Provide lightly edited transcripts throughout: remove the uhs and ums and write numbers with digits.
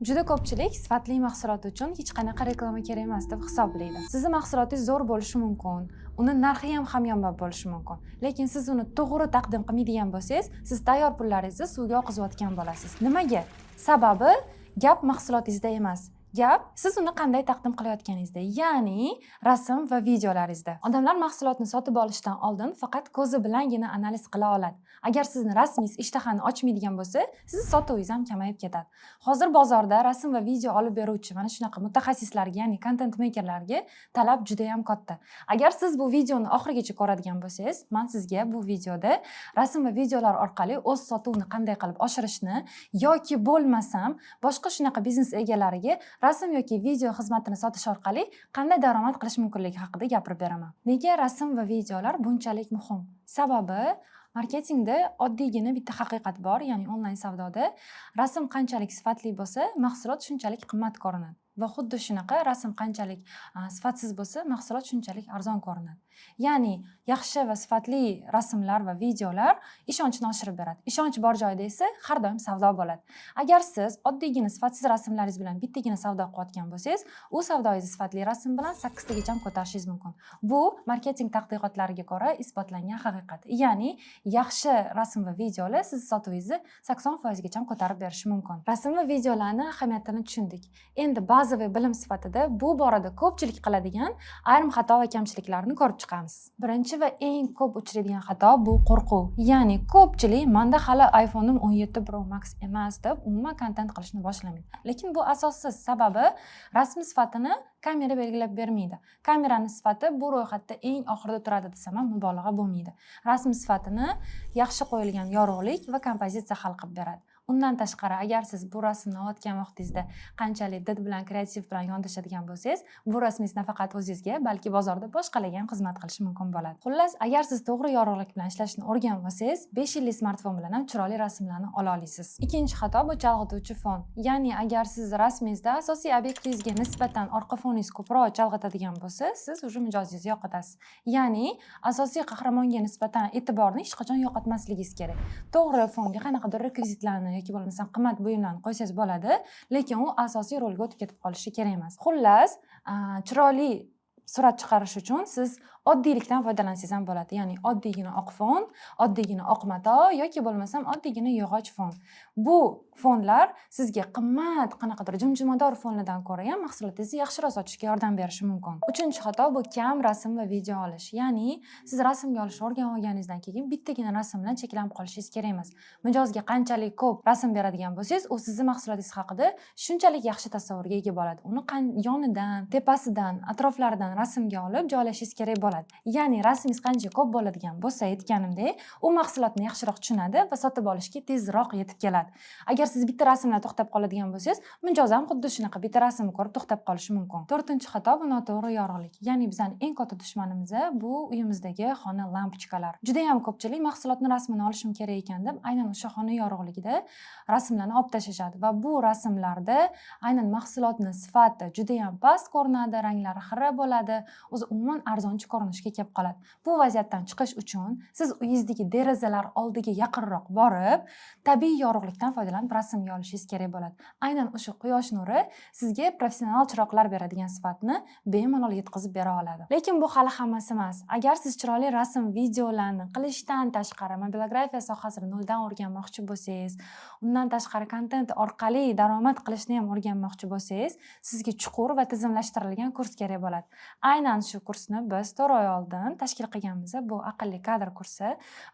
Juda ko'pchilik sifatli mahsulot uchun hech qanaqa reklama kerak emas deb hisoblaydi. Sizni mahsulotingiz zo'r bo'lishi mumkin, uni narxi ham hamyonbop bo'lishi mumkin, lekin siz uni to'g'ri taqdim qilmaydigan bo'lsangiz, siz tayyor pullaringizni suvga oqizayotgan bo'lasiz. Nimaga? Sababi gap mahsulotingizda emas, gap siz uni qanday taqdim qilayotganingizda, ya'ni rasm va videolaringizda. Odamlar mahsulotni sotib olishdan oldin faqat ko'zi bilangina analiz qila oladi. Agar sizni rasmingiz ishtahani ochmaydigan bo'lsa, sizni sotuvingiz ham kamayib ketadi. Hozir bozorda rasm va video olib beruvchi mana shunaqa mutaxassislarga, ya'ni content makerlarga talab juda yam katta. Agar siz bu videoni oxirigacha ko'radigan bo'lsangiz, man sizga bu videoda rasm va videolar orqali o'z sotuvni qanday qilib oshirishni yoki bo'lmasam boshqa shunaqa biznes egalariga rasm yoki video xizmatini sotish orqali qanday daromad qilish mumkinligi haqida gapirib beraman. Nega rasm va videolar bunchalik muhim? Sababi marketingda oddiygina bitta haqiqat bor, ya'ni onlayn savdoda rasm qanchalik sifatli bo'lsa, mahsulot shunchalik qimmat ko'rinadi va xuddi shunaqa rasm qanchalik sifatsiz bo'lsa, mahsulot shunchalik arzon ko'rinadi. Ya'ni yaxshi va sifatli rasmlar va videolar ishonchni oshirib beradi. Ishonch bor joyda esa har doim savdo bo'ladi. Agar siz oddiygina sifatsiz rasmlaringiz bilan bittagina savdo qilayotgan bo'lsangiz, u savdoyingizni sifatli rasm bilan sakkiztagacha ko'tarishingiz mumkin. Bu marketing tadqiqotlariga ko'ra isbotlangan haqiqat. Ya'ni yaxshi rasm va videolar sizni sotuvingizni 80%gacha ko'tarib berishi mumkin. Rasm va videolarni ahamiyatini tushundik. Endi bazaviy bilim sifatida bu borada ko'pchilik qiladigan ayrim xato va kamchiliklarni ko'rib chiqamiz. Birinchi va eng ko'p uchraydigan xato bu qo'rquv. Ya'ni ko'pchilik "Manda hali iPhone'im 17 Pro Max emas" deb umuman kontent qilishni boshlamaydi. Lekin bu asossiz, sababi rasm sifatini kamera belgilab bermaydi. Kamerani sifati bu ro'yxatda eng oxirida turadi desam ham mubolag'a bo'lmaydi. Rasm sifatini yaxshi qo'yilgan yorug'lik va kompozitsiya hal qilib beradi. Undan tashqari, agar siz bu rasmni olayotgan vaqtingizda qanchalik did bilan, kreativ bilan yondashadigan bo'lsangiz, bu rasmingiz nafaqat o'zingizga, balki bozorda boshqalarga ham xizmat qilishi mumkin bo'ladi. Xullas, agar siz to'g'ri yorug'lik bilan ishlashni o'rganib olsangiz, 5 yillik smartfon bilan ham chiroyli rasmlarni ola olasiz. Ikkinchi xato bu chalg'ituvchi fon. Ya'ni agar siz rasmingizda asosiy obyektingizga nisbatan orqa foningiz ko'proq chalg'itadigan bo'lsa, siz уже mijozingizni yo'qotasiz. Ya'ni asosiy qahramonga nisbatan e'tiborni hech qachon yo'qotmasligingiz kerak. To'g'ri, fonga qanaqadir rekvizitlarni yoki bo'lmasam qimmat buyumlarni qo'ysangiz bo'ladi, lekin u asosiy rolga o'tib ketib qolishi kerak emas. Xullas, chiroyli surat chiqarish uchun siz oddiylikdan foydalansangiz ham bo'ladi. Ya'ni oddiygina oq fon, oddiygina oq mato yoki bo'lmasam oddiygina yog'och fon. Bu fonlar sizga qimmat qanaqadir jimjimador fonlardan ko'ra ham mahsulotingizni yaxshiroq sotishga yordam berishi mumkin. Uchinchi xato bu kam rasm va video olish. Ya'ni siz rasmga olishni o'rganib olganingizdan keyin bittagina rasm bilan cheklanib qolishingiz kerak emas. Mijozga qanchalik ko'p rasm beradigan bo'lsangiz, u sizni mahsulotingiz haqida shunchalik yaxshi tasavvurga ega bo'ladi. Uni yonidan, tepasidan, atroflaridan rasmga olib joylashingiz kerak bo'ladi. Ya'ni rasmingiz qancha ko'p bo'ladigan bo'lsa, aytganimdek, u mahsulotni yaxshiroq tushunadi va sotib olishga tezroq yetib keladi. Agar siz bitta rasm bilan to'xtab qoladigan bo'lsangiz, mijoz ham xuddi shunaqa bitta rasmni ko'rib to'xtab qolishi mumkin. To'rtinchi xato bu noto'g'ri yorug'lik. Ya'ni bizani eng katta dushmanimiz bu uyimizdagi xona lampochkalari. Judayam ko'pchilik mahsulotni rasmini olishim kerak ekan deb aynan o'sha xona yorug'ligida rasmlarni olib tashlashadi va bu rasmlarda aynan mahsulotni sifati judayam past ko'rinadi, ranglari xira bo'ladi, o'zi umuman arzonchi ko'rinishga kelib qoladi. Bu vaziyatdan chiqish uchun siz uyingizdagi derazalar oldiga yaqinroq borib, tabiiy yorug'likdan foydalanib rasmga olishingiz kerak bo'ladi. Aynan o'sha quyosh nuri sizga professional chiroqlar beradigan sifatni bemalol yetkazib bera oladi. Lekin bu hali hammasi emas. Agar siz chiroyli rasm, videolarni qilishdan tashqari mobilografiya sohasini noldan o'rganmoqchi bo'lsangiz, undan tashqari kontent orqali daromad qilishni ham o'rganmoqchi bo'lsangiz, sizga chuqur va tizimlashtirilgan kurs kerak bo'ladi. Aynan shu kursni biz 4 oy oldin tashkil qilganmiz. Bu "Aqlli kadr" kursi.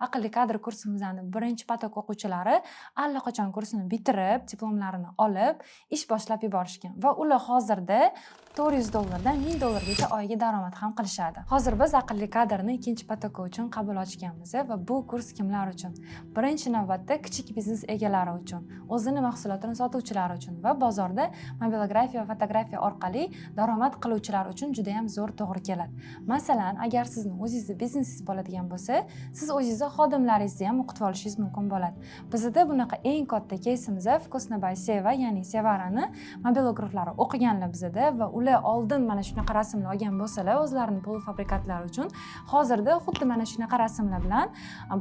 "Aqlli kadr" kursimizni birinchi поток o'quvchilari allaqachon kursini bitirib, diplomlarini olib, ish boshlab yuborishgan va ular hozirda 400 dollardan 1000 dollargacha oyiga daromad ham qilishadi. Hozir biz "Aqlli kadrni" ikkinchi поток i uchun qabul ochganmiz va bu kurs kimlar uchun? Birinchi navbatda kichik biznes egalari uchun, o'zini mahsulotini sotuvchilar uchun va bozorda mobilografiya va fotografiya orqali daromad qiluvchilar uchun juda ham zo'r. zo'r to'g'ri keladi. Masalan, agar sizni o'zingizni biznesingiz bo'ladigan bo'lsa, siz o'zingizni xodimlaringizni ham o'qitib olishingiz mumkin bo'ladi. Bizada bunaqa eng katta keysimiz Вкусно by Seva, ya'ni Sevarani mobilograflari o'qiganlar bizada va ular oldin mana shunaqa rasmlar olgan bo'lsalar o'zlarini полуфабрикат lari uchun, hozirda xuddi mana shunaqa rasmlar bilan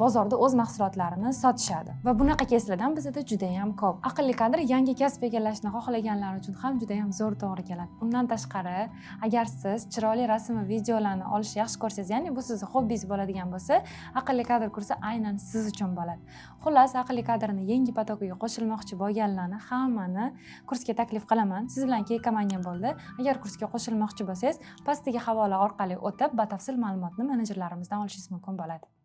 bozorda o'z mahsulotlarini sotishadi va bunaqa keyslardan bizada judayam ko'p. Aqlli kadr yangi kasb egallashni xohlaganlar uchun ham judayam zo'r to'g'ri keladi. Undan tashqari, agar siz chiroyli rasm va videolarni olishni yaxshi ko'rsangiz, ya'ni bu sizni hobbingiz bo'ladigan bo'lsa, Aqlli kadr kursi aynan siz uchun bo'ladi. Xullas, Aqlli kadrni yangi поток iga qo'shilmoqchi bo'lganlarni hammani kursga taklif qilaman. Siz bilan Keykamaniya bo'ldi. Agar kursga qo'shilmoqchi bo'lsangiz, pastdagi havola orqali o'tib, batafsil ma'lumotni menejerlarimizdan olishingiz mumkin bo'ladi.